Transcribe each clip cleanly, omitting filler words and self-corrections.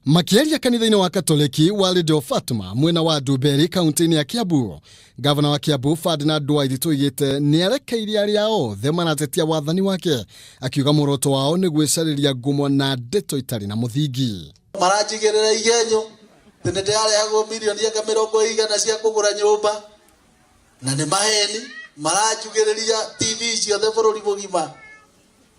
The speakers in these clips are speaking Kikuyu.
Makĩaria kanitha-inĩ wa Katoleki wa Lady of Fatima mwena wa Ndumberi kaunti-inĩ ya Kiambu, gavana wa Kiambu Ferdinand Waititu oigĩte nĩ arekeirie arĩa othe maratetia wathani wake, akiuga muoroto wao nĩ gwĩcarĩria ngumo na ndeto itarĩ na mũthingi. Maranjigĩrĩra igenyo atĩ nĩ ndĩrarehagwo mirioni anga 100 cia kũgũra nyũmba, na nĩ maheni. Maranjugĩrĩria TV ciothe bũrũri mũgima.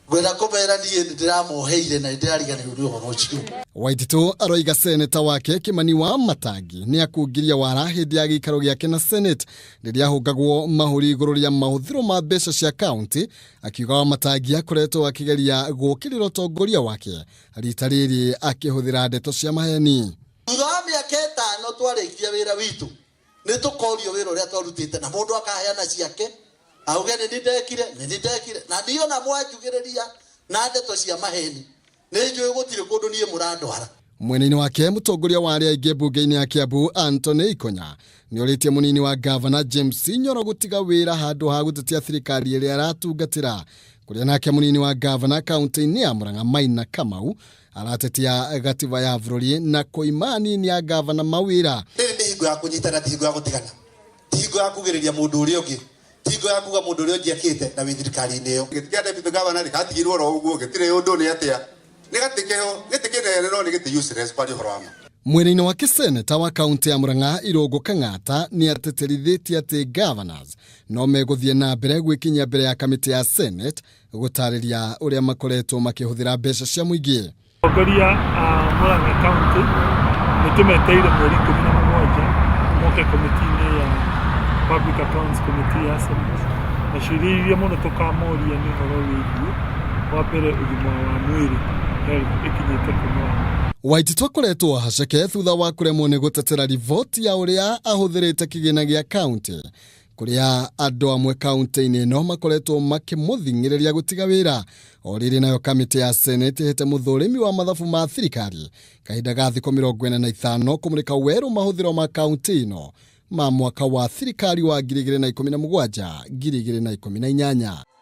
Ngwenda kũmera niĩ nĩ ndĩramoheire na nĩ ndĩrariganĩrwo nĩ ũhoro ũcio. Waititu aroiga seneta wake Kimani wa Matangi nĩ akungirie wara hĩndĩ ya gĩikaro gĩake na Senate rĩrĩa ahũngagwo mahũri igũrũ rĩa mahũthĩro ma mbeca cia kaunti, akiuga wa Matangi akoretwo akĩgeria gũũkĩrĩra ũtongoria wake, rita rĩrĩ akĩhũthĩra ndeto cia maheni. Thutha wa mĩaka 5 twarĩkia wĩra witũ, nĩ tũkorio wĩra ũrĩa twarutĩte, na mũndũ akaheana ciake auge nĩ ndekire, nĩ ndekire, na niĩ ona mwanjugĩrĩria na ndeto cia maheni, nĩ njũĩ gũtirĩ kũndũ niĩ mũrandwara. Mwena-inĩ wake, mũtongoria wa arĩa aingĩ mbunge-inĩ ya Kiambu Anthony Ikonya nĩ orĩtie mũnini wa gavana James Nyoro gũtiga wĩra handũ ha gũtetia thirikari ĩrĩa aratungatĩra, kũrĩa nake mũnini wa gavana kaunti-inĩ ya Murang'a Maina Kamau aratetia gatiba ya bũrũri na kũima anini a gavana mawĩra. Rĩrĩ nĩ hingo ya kũnyitana, ti hingo ya gũtigana, ti hingo ya kugĩrĩria mũndũ ũrĩa ũngĩ, ti hingo ya kuga mũndũ ũrĩa ũngĩ ekĩte na wĩ thirikari-inĩ ĩyo. Gĩtĩ kĩa deputy governor gĩgatigirwo oro ũguo, gĩtirĩ ũndũ nĩ atĩa, nĩ gatĩ keho, gĩtĩ kĩnene no nĩ gĩtĩ useless kwaria ũhoro wa ma. Mwena-inĩ wake, seneta wa kaunti ya Murang'a Irũngũ Kang'ata nĩ atĩtĩrithĩtie atĩ governors no megũthiĩ na mbere gwĩkinyia mbere ya kamĩtĩ ya Senate gũtarĩria ũrĩa makoretwo makĩhũthĩra mbeca cia mũingĩ. Atongoria a Murang'a County nĩ tũmeteire mweri 17 moke komiti-inĩ ya Public Accounts Committee ya Senate, na ciũria iria mũno tũkamoria nĩ ũhoro wĩgiĩ wa mbere ũgima wa mwĩrĩ, health ĩkinyĩte kũ Murang'a. Waititu akoretwo haceke thutha wa kũremwo nĩ gũtetera riboti ya ũrĩa ahũthĩrĩte kĩgĩna gĩa kaunti, kũrĩa andũ amwe kaunti-inĩ ĩno makoretwo makĩmũthing'ĩrĩria gũtiga wĩra. O rĩrĩ nayo kamĩtĩ ya Senate ĩhete mũthũrĩmi wa mathabu ma thirikari kahinda ga thikũ 45 kũmũrĩka werũ mahũthĩro ma kaunti ĩno ma mwaka wa thirikari wa 2017 2018.